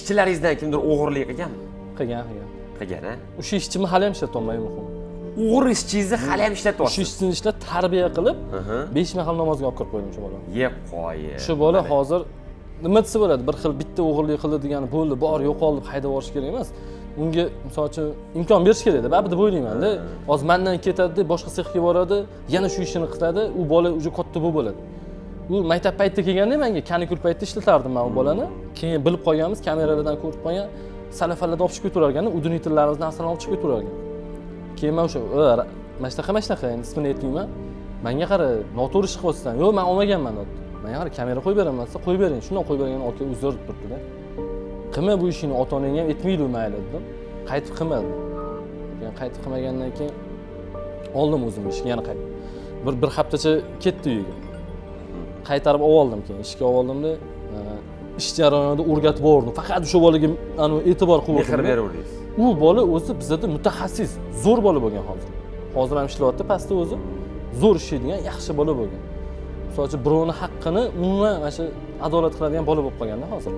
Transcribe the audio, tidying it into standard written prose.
Ishchilaringizdan kimdir o'g'irlik qilganmi? Qilgan, qilgan. Qilgan, a? O'sha ishchimni hali ham ishlatyapman, eng muhimi. O'g'ri ishchingizni hali ham O'sha ishlatyapsiz? Ishchini ishlab, tarbiya qilib, besh mahal namozga olib kirib qo'ydim o'sha bolani. Yeb qo'yib. Shu bola hozir, nima desa bo'ladi, bir xil bitta o'g'irlik qildi degani bo'ldi, bor, yo'qol deb haydab yuborish kerak emas. Unga, misol uchun, imkon berish kerakda baribir deb o'ylaymanda. Hozir mandan ketadida, boshqa sexga boradi, yana shu ishini qiladi. U bola уже katta bo'lib bo'ladi. U maktab paytida kelganda, manga kanikul paytida ishlatardim man u bolani. Keyin bilib qolganmiz, kameralardan ko'rib qolgan, salafallarda olib chiqib ketaverar ekan, удлинитель larimizni, narsalarni olib chiqib ketaverar ekan. Keyin man o'sha mana shunaqa, mana shunaqa, endi ismini aytmayman, manga qara, noto'g'ri ish qilyapsan. Yo'q, man olmaganman, deyapti. Manga qara, kamera qo'yib beraman desa, qo'yib bering. Shundoq qo'yib bergan. Aka, uzr, deb turibdida. Qilma bu ishingni, ota onang ham aytmaydi, mayli dedim. Qaytib qilmadi. Keyin qaytib qilmagandan keyin oldim o'zim ishga yana qaytib. Bir haftacha ketdi uyiga, qaytarib oldim. Keyin ishga oldimda, ish jarayonida o'rgatib bordim. Faqat o'sha bolaga anavi e'tibor qilib Mehr o'tirdim. beraverdingiz. U bola o'zi bizada mutaxassis, zo'r bola bo'lgan. Hozir ham ishlayapti pastda, o'zi zo'r ishlaydigan, yaxshi bola bo'lgan. Misol uchun, birovni haqqini umuman mana shu adolat qiladigan bola bo'lib qolganda hozir.